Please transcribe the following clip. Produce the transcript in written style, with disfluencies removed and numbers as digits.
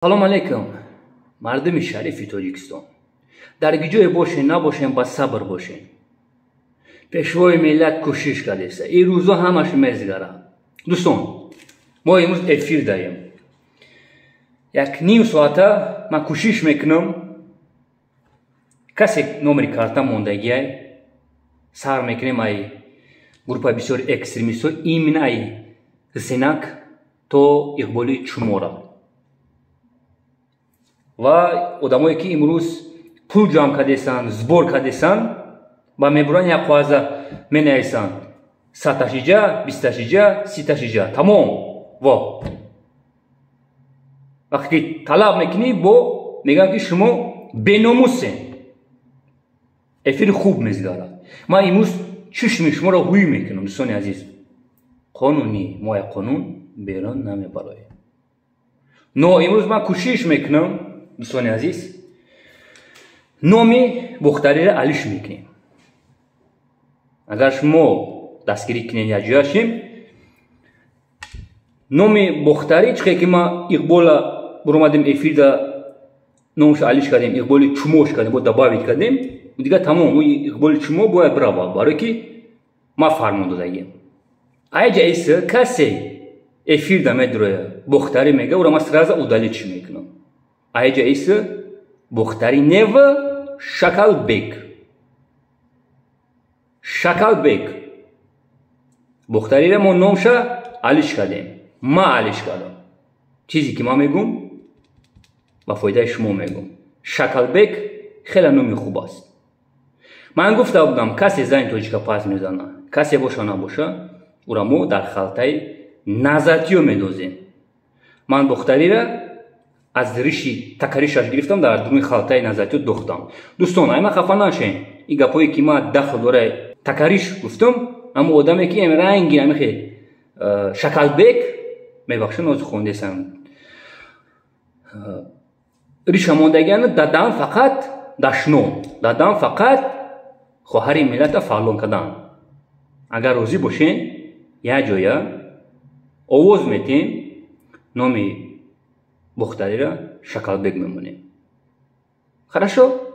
Салом алейкум, мардуми шарифи Тоҷикистон. Дар гиҷое бошен, набошен, ба сабр бошен. Пешвои миллат кӯшиш кардеса, ин рӯзо ҳамаш мезгарад. Дӯстон, мо имрӯз эфир даем. Як ним соата ман кӯшиш мекунам, касе номери карта мондагиай, сар мекунем ай группаи бисёри экстремистҳо, именно ай Ҳусейнак то Иқболи Чумора ва одамое, ки имрӯз пул ҷамъ кардесанд, сбор кардесанд ва мебуранд, як қоғаза менависанд: 100-ташиҷа, 20-ташиҷа, 30-ташиҷа, тамом. Во вақте ки талаб мекунӣ, бо мегӯянд, ки шумо беномусен. Эфири хуб мезгарад. Ман имрӯз чишми шуморо ҳуй мекунам, дӯстони азиз. Қонунӣ мо як қонун берун намебароем, но имрӯз ман кӯшиш мекунам, дӯстони азиз, номи Бухтариро алиш мекунем. Агар шумо дастгирӣ кунед, якҷоя шем, номи Бухтарӣ чихе ки ма Иқбола буромадем, эфирда номашо алиш кардем, Иқболи Чумош кардем, бо добавить кардем, дигар тамом, Иқболи Чумо бояд бирава, барое ки ма фармон додагем. Айҷа иса касе эфирда медуроя, Бухтарӣ мега, ура ма сразу удалить мекунам. Айҷа иса Бухтарӣ нева, Шакалбек, Шакалбек. Бухтариро мо номша алиш кардем, ма алиш кардам. Чизе ки ман мегӯм, ба фоидаи шумо мегӯм. Шакалбек хеле номи хуб аст. Ман гуфта будам, касе зани тоҷика пас мезана, касе боша набоша, ура мо дар халтаи назатиё медозем. Ман Бухтариро аз риши такаришаш гирифтам, дар думи халтаи назатиё дохтам. Дӯстон, ай ма хафа нашен, ин гапое ки ма дахл дора такариш гуфтам, аммо одаме ки ранги амихе Шакалбек, мебахшед, нози хондесам, риша мондагиана, дадам фақат дашно, дадам фақат хоҳари миллата фаълон кардан. Агар розӣ бошен, як ҷоя овоз метем, номи Бухтариро Шакалбек мемонем. Хорошо.